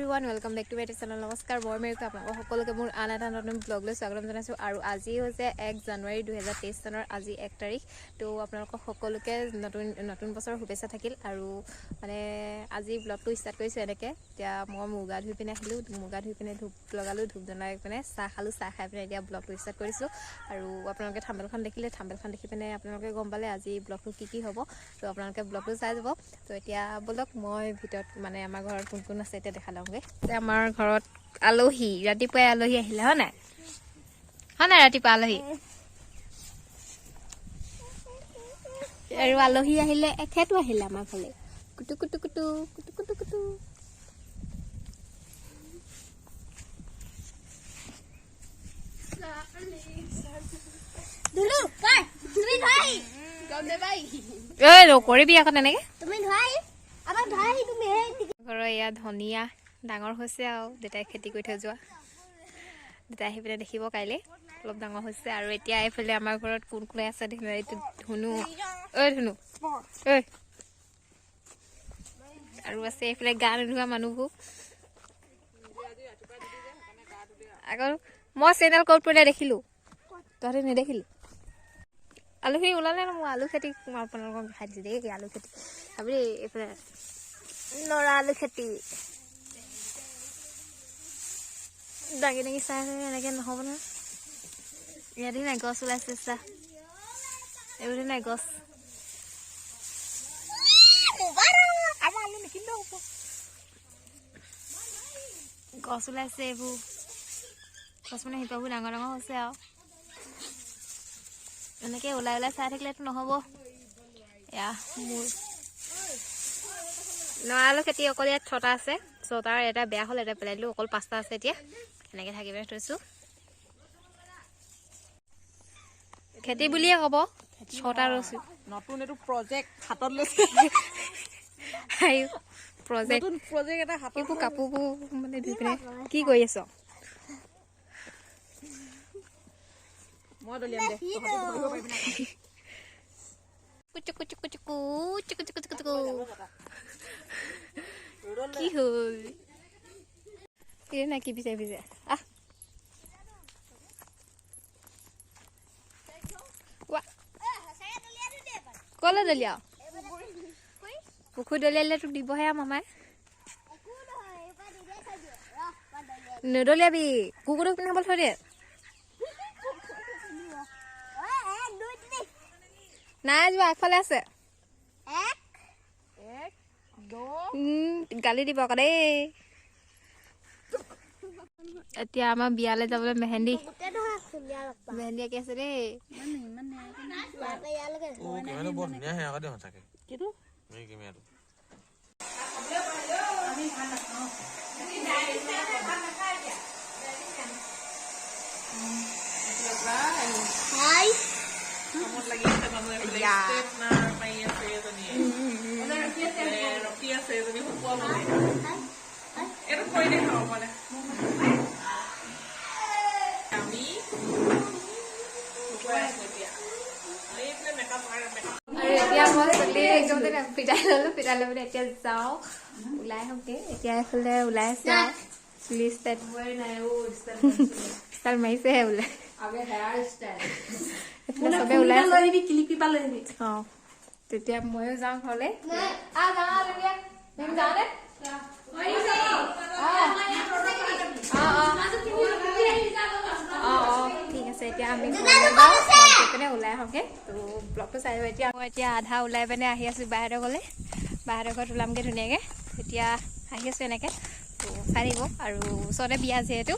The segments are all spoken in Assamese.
Everyone, welcome back to my channel. নমস্কাৰ, মই মেৰিকা, আপোনালোক সকলোকে মোৰ আন এটা নতুন ব্লগলৈ স্বাগতম জনাইছোঁ। আৰু আজি হৈছে 1 জানুৱাৰী 2023 চনৰ আজি 1 তাৰিখ। তো আপোনালোকক সকলোকে নতুন নতুন বছৰৰ শুভেচ্ছা থাকিল। আৰু মানে আজি ব্লগটো ষ্টাৰ্ট কৰিছোঁ এনেকৈ। এতিয়া মই মুগা ধুই পিনে আহিলোঁ, মুগা ধুই পিনে ধূপ লগালোঁ, ধূপ জ্বলাই পিনে চাহ খালোঁ, চাহ খাই পিনে এতিয়া ব্লগটো ষ্টাৰ্ট কৰিছোঁ। আৰু আপোনালোকে থাম্বেলখন দেখিলে, থাম্বেলখন দেখি পিনে আপোনালোকে গম পালে আজি ব্লগটো কি কি হ'ব। তো আপোনালোকে ব্লগটো চাই যাব। তো এতিয়া ব'লক, মই ভিতৰত মানে আমাৰ ঘৰত কোন কোন আছে এতিয়া দেখা লওঁগৈ। আমাৰ ঘৰত আলহী, ৰাতিপুৱাই আলহী আহিলে, হয় নাই? হয় নাই? ৰাতিপুৱা আলহী আৰু আলহী আহিলে, এখেতো আহিলে আমাৰ ফালে। কুটু কুটু কুটু কুটু কুটু কুটু। নকৰিবি আকৌ তেনেকে। ঘৰৰ এয়া ধনিয়া ডাঙৰ হৈছে আৰু দেউতাই খেতি কৰি থৈ যোৱা। দেউতাই আহি পিনে দেখিব কাইলৈ অলপ ডাঙৰ হৈছে। আৰু এতিয়া এইফালে আমাৰ ঘৰত কোন কোনে আছে দেখিব। এইটো ধুনু, ঐ ধুনু ঐ। আৰু আছে এইফালে গা নোধোৱা মানুহবোৰ। আকৌ মই চেনেল ক'ত পৰিলে দেখিলোঁ, তহঁতে নেদেখিলি। আলুখিনি ওলালে ন? মোৰ আলু খেতি মই আপোনালোকক দেখাই দিছোঁ দেই। আলু খেতি চাবি দেই, এইফালে নৰা আলু খেতি। দাঙি দাঙি চাই আছে, এনেকে নহ'ব নহয়। ইয়াতে নাই গছ ওলাইছে, চা এইবোৰ নাই গছ। গছ ওলাইছে, এইবোৰ গছ মানে শিপাবোৰ ডাঙৰ ডাঙৰ হৈছে। আৰু এনেকে ওলাই ওলাই চাই থাকিলেতো নহ'ব। এয়া মোৰ নৰা আলু খেতি অকল ইয়াত 6টা আছে, 6টাৰ এটা বেয়া হ'ল, এটা পেলাই দিলোঁ, অকল 5টা আছে এতিয়া। এনেকে থাকি পেলাই থৈছোঁ, খেতি বুলিয়ে ক'ব। 6টা ৰুইছোঁ। নতুন এইটো প্ৰজেক্ট হাতত লৈছে, প্ৰজেক্ট প্ৰজেক্ট এটা হাতত। এইবোৰ কাপোৰবোৰ মানে ধুই পিনে কি কৰি আছ? মই দলিয়াম দে। কুচু কুচু কুচু কুচু কুচু কুচু কুচু। কি হ'ল? এই নাই কি বিচাৰি বিচাৰি আহ ক'লৈ দলিয়াও? পুখুৰী দলিয়ালে তোক দিবহে আৰু মামাই। নদলিয়াবি, কুকুৰটোক পিন্ধাবলৈ থৈ দে। নাই যোৱা, আগফালে আছে। গালি দিব আকৌ দেই। এতিয়া আমাৰ বিয়ালৈ যাবলৈ মেহেন্দি মেহেন্দি আঁকি আছে দেই। আৰু এতিয়া মই চুলি একদম পিটাই ললো, পিটাই লৈ পিনে এতিয়া যাওঁ ওলাই আহোঁগে। এতিয়া এইফালে ওলাই আছে, চুলি ষ্টাইল ষ্টাইল মাৰিছেহে ওলাই। চবে ওলাই অ, তেতিয়া ময়ো যাওঁ ঘৰলৈ। যাওঁনে? ঠিক আছে, এতিয়া আমি পিনে ওলাই আহোঁগে। তো ব্লগটো চাই এতিয়া মই এতিয়া আধা ওলাই পিনে আহি আছোঁ বাহঁতৰ ঘৰলৈ। বাহঁতৰ ঘৰত ওলামগৈ ধুনীয়াকৈ। এতিয়া আহি আছোঁ এনেকৈ, তো চাই দিব। আৰু ওচৰতে বিয়া যিহেতু,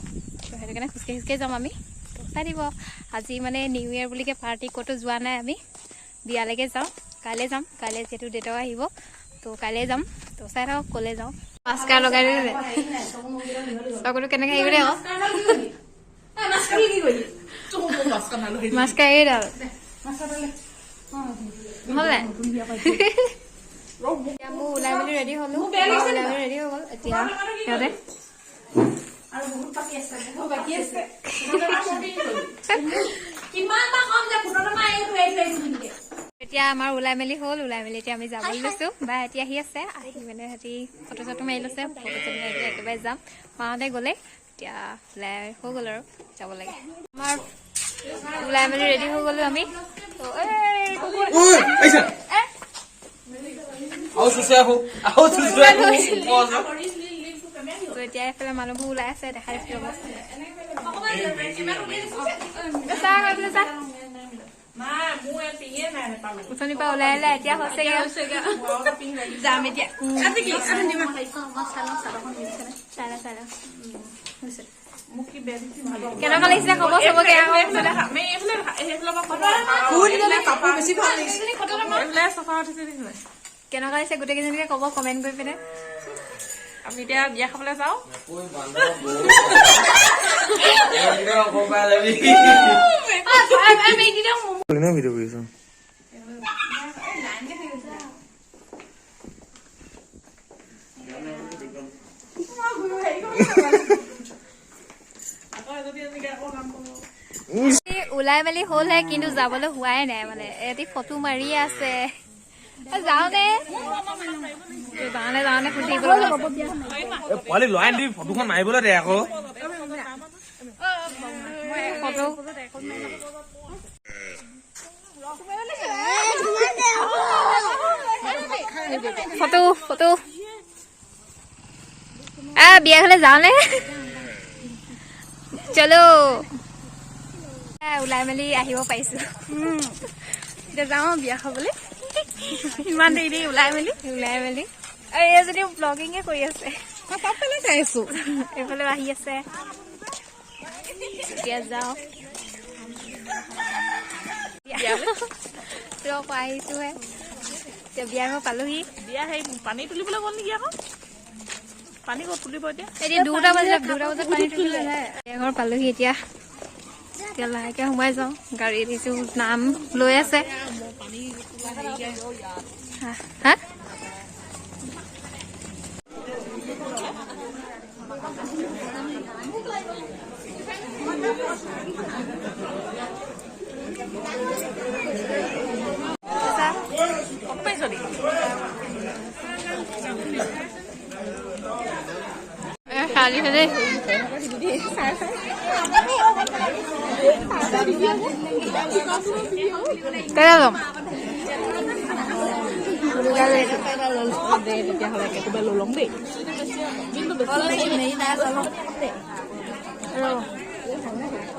তো সেইটো কাৰণে খোজকাঢ়ি খোজকাঢ়ি যাম আমি। তো চাই দিব। আজি মানে নিউ ইয়েৰ বুলিকে পাৰ্টি ক'তো যোৱা নাই, আমি বিয়ালৈকে যাওঁ। কাইলৈ যাম, কাইলৈ যিহেতু দেউতাও আহিব, তো কাইলৈ যাম। তো চাই থাকক ক'লৈ যাওঁ। মাস্কাৰ লগাই দিলে চকুটো কেনেকৈ হেৰি কৰি আকৌ মাস্কাৰ এইডাল হ'ল নাই? এতিয়া মোৰ ওলাই মেলি ৰেডি হ'লো, ওলাই মেলি ৰেডি হৈ গ'ল। এতিয়া সিহঁতে এতিয়া আমাৰ ওলাই মেলি হ'ল, ওলাই মেলি এতিয়া আমি যাবলৈ লৈছোঁ। বা এতিয়া আহি আছে, আহি মানে সিহঁতি ফটো চটো মাৰি লৈছে, ফটো চটো মাৰি পেলাই একেবাৰে যাম। মাহঁতে গ'লে এতিয়া ওলাই হৈ গ'ল আৰু যাব লাগে। আমাৰ ওলাই মেলি ৰেডি হৈ গ'লো আমি। তো এতিয়া এইফালে মানুহবোৰ ওলাই আছে, দেখাই দিছোঁ ৰ'ব। চা উঠনিৰ পৰা ওলাই আহিলে, এতিয়া হৈছেগে। যাম এতিয়া। চাই লওঁ, চাই লওঁ। কেনেকুৱা লাগিছে ক'ব চবকে। কেনেকুৱা লাগিছে গোটেইকেইজনীকে ক'ব কমেণ্ট কৰি পিনে। আমি এতিয়া বিয়া খাবলৈ যাওঁ। ভিডিঅ' কৰিছো। ওলাই মেলি হ'লহে, কিন্তু যাবলৈ হোৱাই নাই, মানে এটি ফটো মাৰিয়ে আছে। যাওঁনে যাওঁনে যাওঁনে সুধি থাকিব। পোৱালি লৰাই নিদিবি, ফটোখন মাৰিবলৈ দে আকৌ। ফটো ফটো ফটো বিয়া ঘৰলৈ যাওঁনে? চলো, ওলাই মেলি আহিব পাৰিছো। এতিয়া যাওঁ বিয়া খাবলৈ, ইমান দেৰি দেৰি ওলাই মেলি ওলাই মেলি। আৰু এইজনী ব্লগিঙে কৰি আছে, মই চবফালে চাই আছো। এইফালে আহি আছে। এতিয়া যাওঁ, ৰহ আহিছোহে। এতিয়া বিয়া ঘৰ পালোহি। বিয়া সেই পানী তুলিবলৈ গ'ল নেকি আকৌ? পানী ক'ত তুলিব এতিয়া? এতিয়া 2টা বাজিলে, 2টা বজাত পানী তুলিবলৈ যায়। বিয়া ঘৰ পালোহি এতিয়া, এতিয়া লাহেকে সোমাই যাওঁ। গাড়ী দিছো, নাম লৈ আছে। হা খালি খালি কেইটা ল'ম?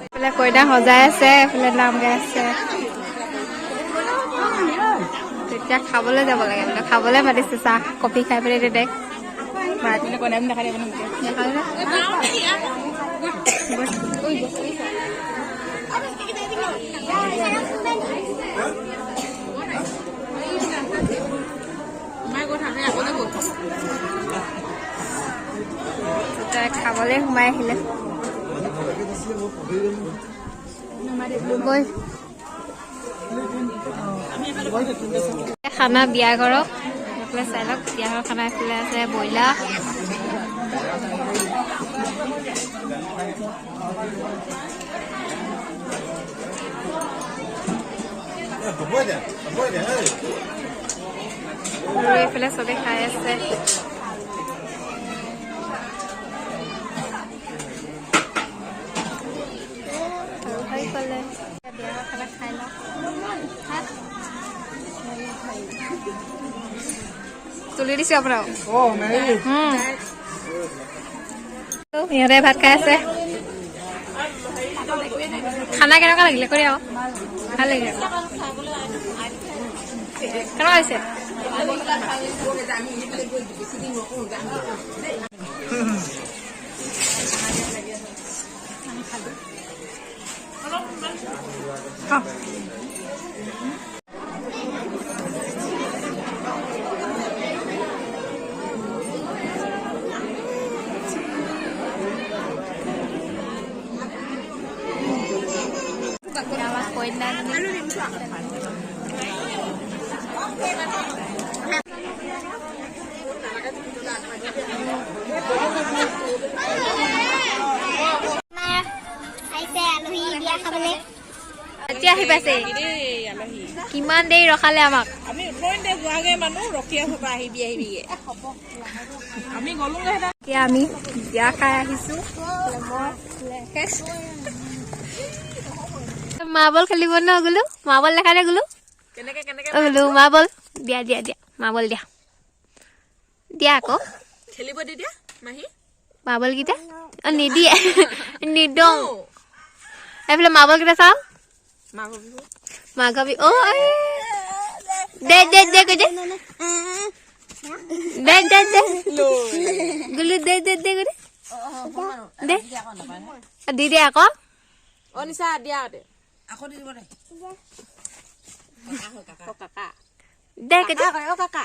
এইফালে কইনা সজাই আছে, এইফালে নাম গাই আছে। তেতিয়া খাবলৈ যাব লাগে, বোলে খাবলৈ মাতিছে। চাহ কফি খাই পেলাই তেতিয়া খাবলৈ সোমাই আহিলে। গৈ খানা বিয়া ঘৰত এইফালে চাই লওক, বিয়া ঘৰৰ খানা এইফালে আছে ব্ৰইলাৰ। আৰু এইফালে চবে খাই আছে। আৰু হৈ গ'লে বিয়া ঘৰৰ খানা খাই লওঁ। তুলি দিছো আপোনাক। সিহঁতে ভাত খাই আছে। খানা কেনেকুৱা লাগিলে কৰি আকৌ? ভাল লাগিলে। কেনেকুৱা হৈছে? আমাৰ কইনাজনী আহিছে আলহী বিয়া খাবলৈ। এতিয়া আহি পাইছে। কিমান দেৰি ৰখালে আমাক। আমি উঠোতে যোৱাগে মানুহ ৰখি আছো, তই আহিবি আহিবিগে। আমি গ'লোগে। এতিয়া আমি বিয়া খাই আহিছো। মাৰ্বল খেলিব ন গুলু? মাৰ্বল দেখাই দে গুলু। কেনেকে কেনেকে? অ গুলু, মাৰ্বল দিয়া দিয়া দিয়া, মাৰ্বল দিয়া দিয়া আকৌ। খেলিব দি দিয়া মাহী। মাৰ্বল কেইটা অ নিদিয়ে, নিদওঁ। এইফালে মাৰ্বল কেইটা চাওঁ। মাঘ বিহু। মাঘ বিহু। অ এই। দে দে দে দে দে দে দে গুলু, দে দে দে দে দে দি দে আকৌ। অ নিচা, দিয়া দে আকৌ, দি দিব দে। কাকা। দে কেইটা। অ কাকা,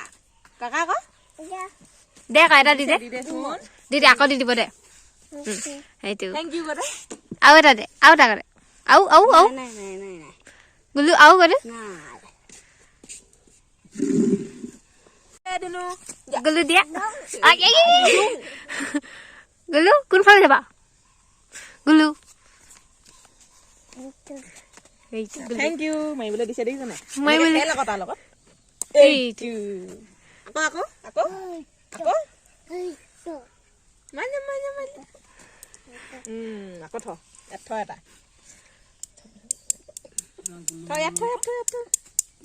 কাকা আকৌ। দে আকৌ এটা দি দে। দি দেচোন। দি দে আকৌ, দি দিব দে। সেইটো। Thank U কৰে। আৰু এটা দে, আৰু এটা কৰে, আৰু আৰু আৰু গুলু, আৰু কৰে। দিলো। গুলু দিয়া। আই, আই, আই, আই। গুলু, কোনফালে যাবা গুলু? এইটো গুলু। Thank U মাৰিবলৈ দিছে, দেখিছে নাই? মাৰিবলৈ। খেল আকৌ তাৰ লগত। এইটো। এইটো আকৌ আকৌ আকৌ আকৌ মানে মানে মানে আকৌ থ ইয়াত, থ এটা থ ইয়াত, থ ইয়াত, থ ইয়াত, থ।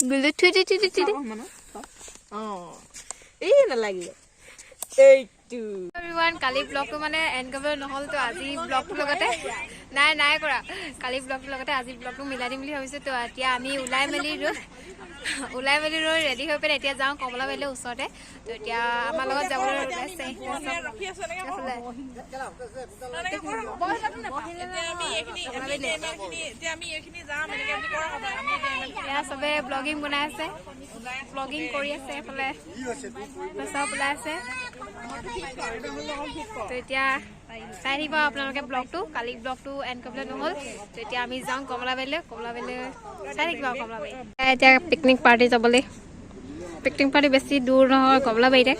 গুলু, থুই থুই থুই থুই থুই। মানে থ। অ এই নালাগিব এইটো। এভৰিৱান, কালি ব্লগটো মানে এণ্ড কৰিবলৈ নহ'ল, তো আজি ব্লগটোৰ লগতে নাই নাই কৰা। কালি ব্লগটোৰ লগতে আজি ব্লগটো মিলাই দিম বুলি ভাবিছোঁ। তো এতিয়া আমি ওলাই মেলি ৰৈ ৰেডি হৈ পেলাই এতিয়া যাওঁ কমলাবাৰীলৈ ওচৰতে। তো এতিয়া আমাৰ লগত যাবলৈ ওলাইছে। ৰখি আছো এনেকে। এইফালে। এতিয়া আমি এইখিনি, আমি এতিয়া ইমানখিনি, এতিয়া আমি এইখিনি যাম এনেকে বুলি কৰা কথা। আমি এতিয়া ইমান এয়া চবে ব্লগিং বনাই আছে, ব্লগিং কৰি আছে। এইফালে চব ওলাই আছে। তো এতিয়া চাই থাকিব আপোনালোকে ব্লগটো। কালি ব্লগটো এণ্ড কৰিবলৈ নহ'ল। তো এতিয়া আমি যাওঁ কমলাবাৰীলৈ। কমলাবাৰীলৈ চাই থাকিব আৰু কমলাবাৰী। এতিয়া পিকনিক পাৰ্টি যাবলৈ, পিকনিক পাৰ্টি বেছি দূৰ নহয়, কমলাবাৰীতে।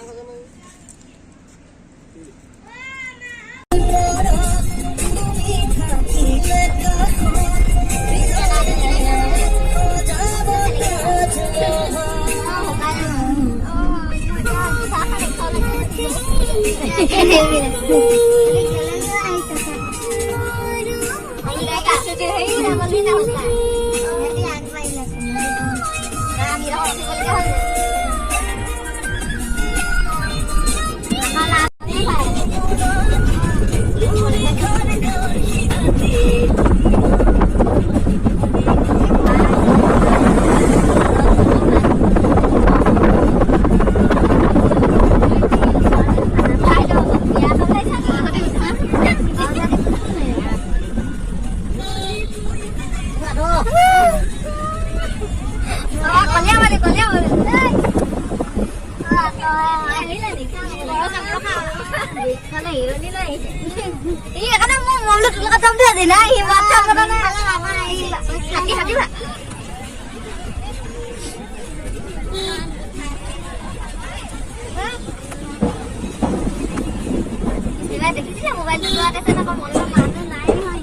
মোবাইলটো লোৱাত আছে আকৌ মনৰ মানুহ নাই নহয়।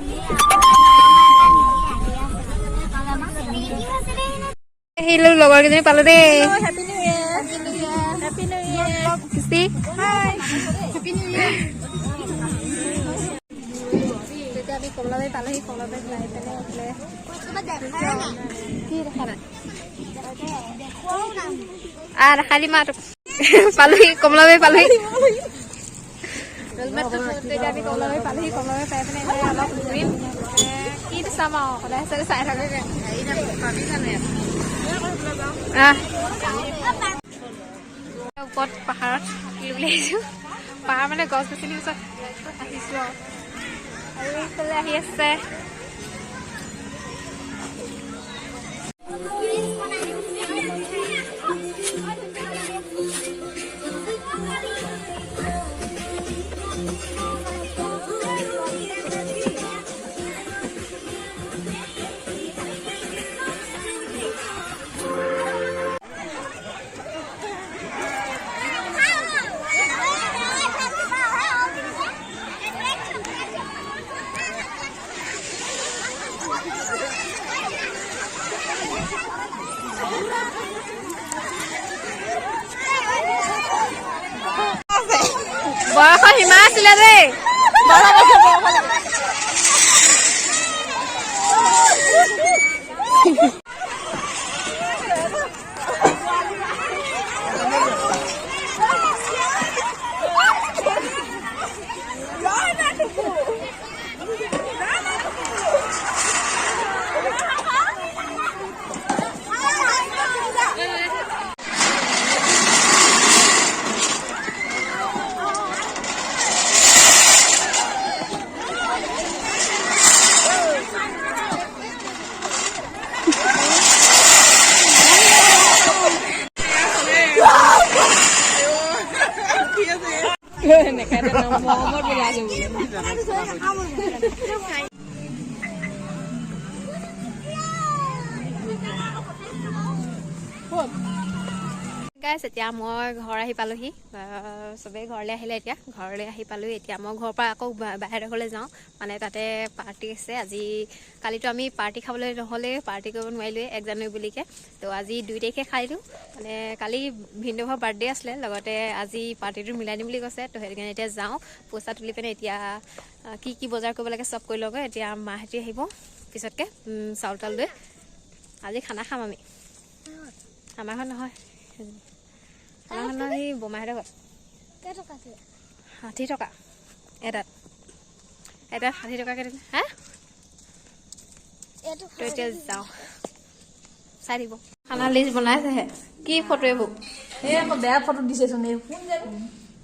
আহিলো, লগৰ কেইজনী পালো দেই। Happy New Year, Happy New Year. কিস্তি। তেতিয়া আমি কমলাবাৰী পালোহি। কমলাবাৰীত আহি পেলাই এইফালে কি দেখা নাই? আহ, দেখাই দিম। আৰু পালোহি, কমলাবাৰী পালোহি। তেতিয়া আমি কমলাবাৰী পালোহি। কমলাবাৰী পাই পেলাই এতিয়া অলপ ঘূৰিম। কিনো চাম আৰু, সদায় চাগে চাই থাকোঁ। আহ, ওপৰত পাহাৰত ফুৰিবলৈ আহিছোঁ। পাহাৰ মানে গছ গছনিৰ ওচৰত আহিছোঁ আৰু আৰু এইফালে আহি আছে। আছিলে দেই। গাইছ, এতিয়া মই ঘৰ আহি পালোহি। চবেই ঘৰলৈ আহিলে। এতিয়া ঘৰলৈ আহি পালোহি। এতিয়া মই ঘৰৰ পৰা আকৌ বাহিৰৰ ঘৰলৈ যাওঁ, মানে তাতে পাৰ্টি আছে আজি। কালিতো আমি পাৰ্টি খাবলৈ নহ'লে, পাৰ্টি কৰিব নোৱাৰিলোৱে 1 জানুৱাৰী বুলিকে। তো আজি 2 তাৰিখে খাই দিওঁ। মানে কালি ভিনদেউ বাৰ্থডে আছিলে, লগতে আজি পাৰ্টিটো মিলাই দিম বুলি কৈছে। তো সেইটো কাৰণে এতিয়া যাওঁ, পইচা তুলি পিনে এতিয়া কি কি বজাৰ কৰিব লাগে চব কৰি লওঁগৈ। এতিয়া মাহঁতি আহিব পিছতকৈ চাউল তাউল লৈ। আজি খানা খাম আমি। আমাৰ ঘৰত নহয়, আমাৰ ঘৰত নহয়, সেই বৰমাহঁতৰ ঘৰত। কেইটকা আছে? 60 টকা এটাত, এটাত 60 টকাকৈ দিলে হা। এইটো। তো এতিয়া যাওঁ, চাই দিব। খানা লিষ্ট বনাইছেহে। কি ফটো এইবোৰ? এই আকৌ বেয়া ফটো দিছেচোন, এই কোন জানো।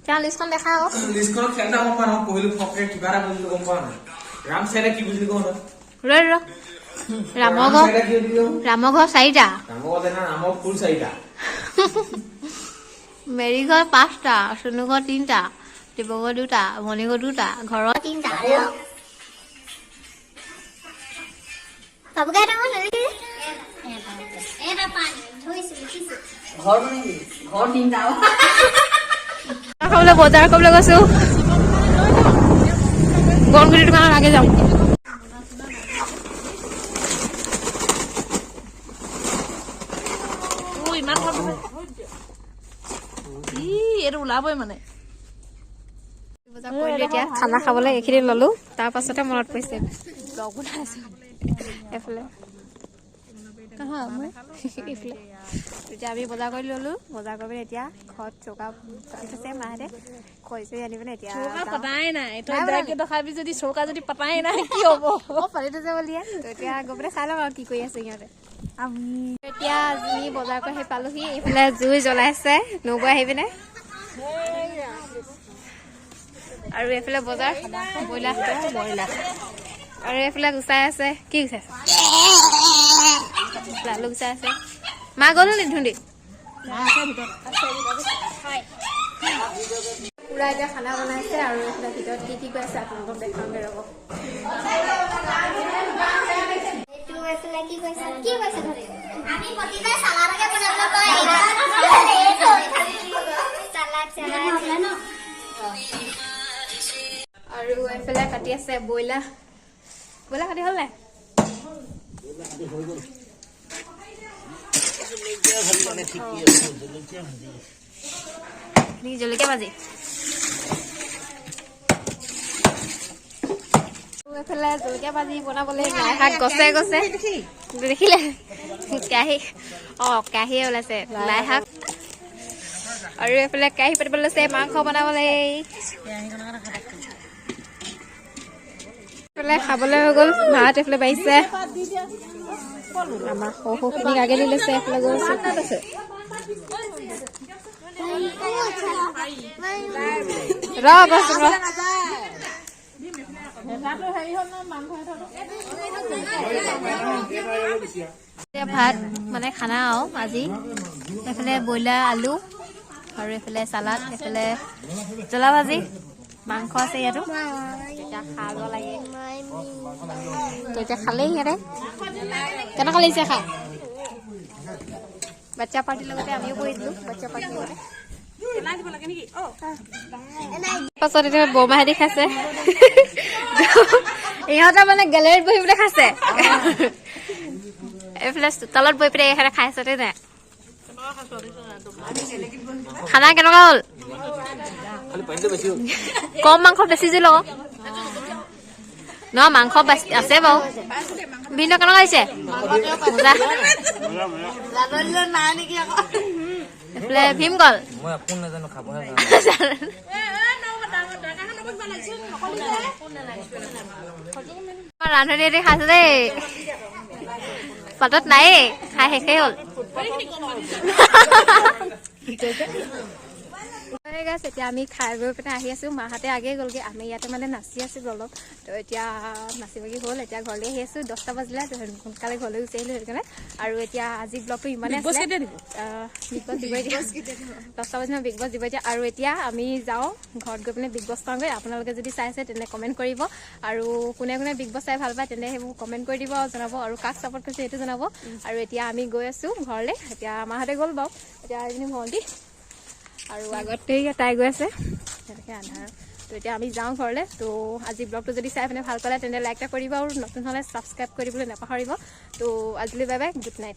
তেওঁ লিষ্টখন দেখা আকৌ। লিষ্টখনত খেল এটা গম পোৱা নহয়, পঢ়িলো ফককে কিবা এটা বুজিলো, গম পোৱা নাই। ৰাম চাইডে কি বুজিলি কওঁ তই? ৰ ৰ, ৰামৰ ঘৰ। ৰাম চাইডে কি বুজিলি কওঁ? ৰামৰ ঘৰ চাৰিটা। ৰামৰ ঘৰ জানা, ৰামৰ ফুল চাৰিটা। মেৰী ঘৰ পাঁচটা, চুনু ঘৰ তিনিটা, দীপক ঘৰ দুটা, ভনী ঘৰ দুটা, ঘৰত তিনিটা আৰু বাবুকে এটা মই নেদেখিলি। এটা পানী ধৰিছো, দেখিছো। ঘৰ তিনিটা। খাবলৈ বজাৰ কৰিবলৈ গৈছো। বনগুটি দোকানত আগে যাম। ও, ইমান ভাল। ই এইটো ওলাবই মানে। বজাৰ কৰিলো, এতিয়া খানা খাবলৈ এইখিনি ললো। তাৰ পাছতে মনত পৰিছে ব্লগ বনাই আছো। এইফালে নহয়, মই এইফালে। এতিয়া আমি বজাৰ কৰি ললো। বজাৰ কৰি পিনে এতিয়া ঘৰত চৌকা পাতি থৈছে মাহঁতে, খৰি চৰি আনি পিনে এতিয়া চৌকা যাওঁ। পতাই নাই তই। নাই পতা। ডাইৰেক্ট দেখাবি যদি, চৌকা যদি পতাই নাই কি হ'ব? অ, পাতি থৈছে বুলিয়ে। তো এতিয়া গৈ পিনে চাই ল'ম আৰু কি কৰি আছে সিহঁতে। এতিয়া আমি বজাৰ কৰি আহি পালোহি। এইফালে জুই জ্বলাইছে নবৌ আহি পিনে। আৰু এইফালে বজাৰ ব্ৰইলাৰ ব্ৰইলাৰ। আৰু এইফালে গুচাই আছে। কি গুচাই আছে? আলু গুচাই আছে। মা গ'ল নি ধুন্দি পুৰা? এতিয়া খানা বনাইছে আৰু এইফালে ভিতৰত কি কি কৈ আছে আপোনালোকক দেখাওঁগৈ, ৰ'ব। এইটো এইফালে কি কৈছে, কি কৈছে ধৰি? আমি প্ৰতিবাৰ চালাডকে বনাবলৈ কয়। চালাড চালাড ন। আৰু এইফালে কাটি আছে ব্ৰইলাৰ। ব্ৰইলাৰ কাটি হ'ল নাই? এইখিনি জলকীয়া ভাজি। আৰু এইফালে জলকীয়া ভাজি বনাবলৈ লাই শাক গছে গছে দেখিলে। কেৰাহী, অ, কেৰাহীয়ে ওলাইছে লাই শাক। আৰু এইফালে কেৰাহী পাতিবলৈ লৈছে মাংস বনাবলৈ। এইফালে খাবলৈ হৈ গ'ল। ভাত এইফালে বাঢ়িছে। আমাৰ সৰু সৰুখিনিক আগে দি লৈছে। এইফালে গৈছে। ৰ বচোন, ৰ। এতিয়া ভাত মানে খানা আৰু আজি এইফালে ব্ৰইলাৰ আলু আৰু এইফালে চালাড, এইফালে জ্বলা ভাজি, মাংস আছে ইয়াতো। এতিয়া খাব লাগে। তো এতিয়া খালেই সিহঁতে। কেনেকুৱা লাগিছে খাই? বাচ্চা পাৰ্টিৰ লগতে আমিও কৰি দিলোঁ বাচ্চা পাৰ্টিৰ লগতে। পাছত এতিয়া বৰমাহেঁতি খাইছে। ইহঁতে মানে গেলেৰীত বহি পেলাই খাইছে। এইফালে চোতালত বহি পেলাই এইফালে খাইছে দেই। নাই, খানা কেনেকুৱা হ'ল? খালি পানীটো বেছি হ'ল। কম মাংস বেছি জোল আকৌ ন, মাংস আছে বাৰু। ভিন্ন কেনেকুৱা হৈছে? মজা। এইফালে ভীমকল। মই একো নাজানো, খাবহে জানো। ৰান্ধনী এটি খাইছে দেই, পাতত নায়েই, খাই শেষেই হ'ল। গাইছ, এতিয়া আমি খাই বৈ পিনে আহি আছোঁ। মাহঁতে আগেয়ে গ'লগৈ, আমি ইয়াতে মানে নাচি আছিলোঁ অলপ। তো এতিয়া নাচি বাগি হ'ল, এতিয়া ঘৰলৈ আহি আছোঁ। 10টা বাজিলে, তো সোনকালে ঘৰলৈ গুচি আহিলোঁ সেইটো কাৰণে। আৰু এতিয়া আজি ব্লগটো ইমানেই আছিলে। বিগ বছ দিব এতিয়া 10টা বাজিলে, বিগ বছ দিব এতিয়া। আৰু এতিয়া আমি যাওঁ ঘৰত গৈ পিনে বিগ বছ চাওঁগৈ। আপোনালোকে যদি চাই আছে তেনে কমেণ্ট কৰিব, আৰু কোনে কোনে বিগ বছ চাই ভাল পায় তেনে সেইবোৰ কমেণ্ট কৰি দিব আৰু জনাব, আৰু কাক ছাপৰ্ট কৰিছে সেইটো জনাব। আৰু এতিয়া আমি গৈ আছোঁ ঘৰলৈ। এতিয়া মাহঁতে গ'ল বাৰু, এতিয়া এজনী ভণ্টি আৰু আগতে তাই গৈ আছে তেনেকৈ আন্ধাৰ। তো এতিয়া আমি যাওঁ ঘৰলৈ। তো আজি ব্লগটো যদি চাই পিনে ভাল পালে তেন্তে লাইক এটা কৰিব আৰু নতুন হ'লে ছাবস্ক্ৰাইব কৰি দিবলৈ নাপাহৰিব। তো আজিলৈ বাই বাই, গুড নাইট।